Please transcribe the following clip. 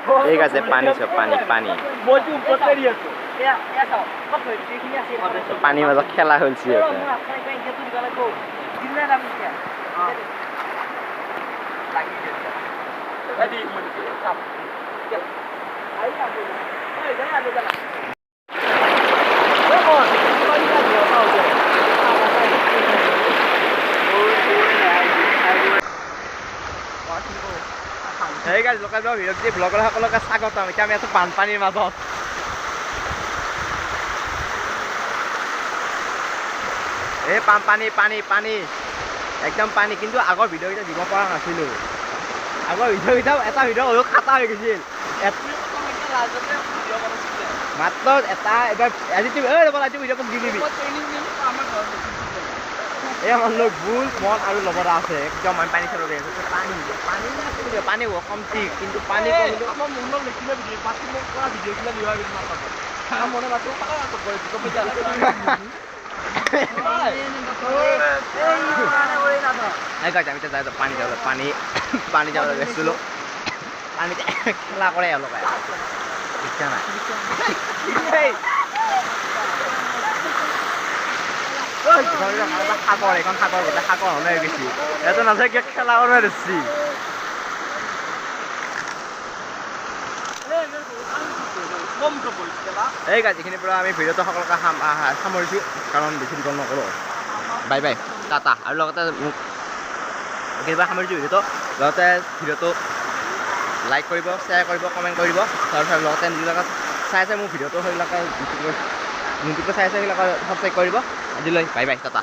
ঠিক আছে, পানী চব পানী পানী। পানীৰ মাজত খেলা হৈছে সিহঁতে। এই গাইজ, লোকেল ব্লগ হিৰকজি ব্লগৰ সকলোকে স্বাগতম। এতিয়া আমি আছো বানপানীৰ মাজত। এই পানী পানী পানী, একদম পানী। কিন্তু আগৰ ভিডিঅ'কেইটা দিব পৰা নাছিলোঁ। আগৰ ভিডিঅ'কেইটা, এটা ভিডিঅ' হ'লেও খাটা হৈ গৈছিল। মাত্ৰ এটা এবাৰ আজি ৰ'ব, আজি ভিডিঅ' দি দিবি। এই আমাৰ লোক বুল মন আৰু লগতে আছে। একদম আমি পানী চাব গৈ আছো। পানী পানী পানী কমটি, কিন্তু পানী আমি যাই পানী যাব, পানী পানী যাব গৈছিলোঁ। পানীতে খেলা কৰে এওঁলোকে, নাই। সাগৰ, এইখন সাগৰ, গোটেই সাগৰ হ'লে হৈ গৈছে। ইয়াতে নাথাকে খেলা কৰিব ধৰছি। এই গাইজ, এইখিনিৰ পৰা আমি ভিডিঅ'টো সকলোকে সামৰিছোঁ, কাৰণ বেছি দীঘল নকৰোঁ। Bye bye, tata. আৰু লগতে মোক এইখিনিৰ পৰা সামৰিছোঁ ভিডিঅ'টো। লগতে ভিডিঅ'টো লাইক কৰিব, শ্বেয়াৰ কৰিব, কমেণ্ট কৰিব। তাৰপিছত লগতে যিবিলাকে চাই আছে মোৰ ভিডিঅ'টো, সেইবিলাকে যোনটোকে চাই আছে সেইবিলাকে ছাবস্ক্ৰাইব কৰিব। আজিলৈ বাই বাই, টাটা।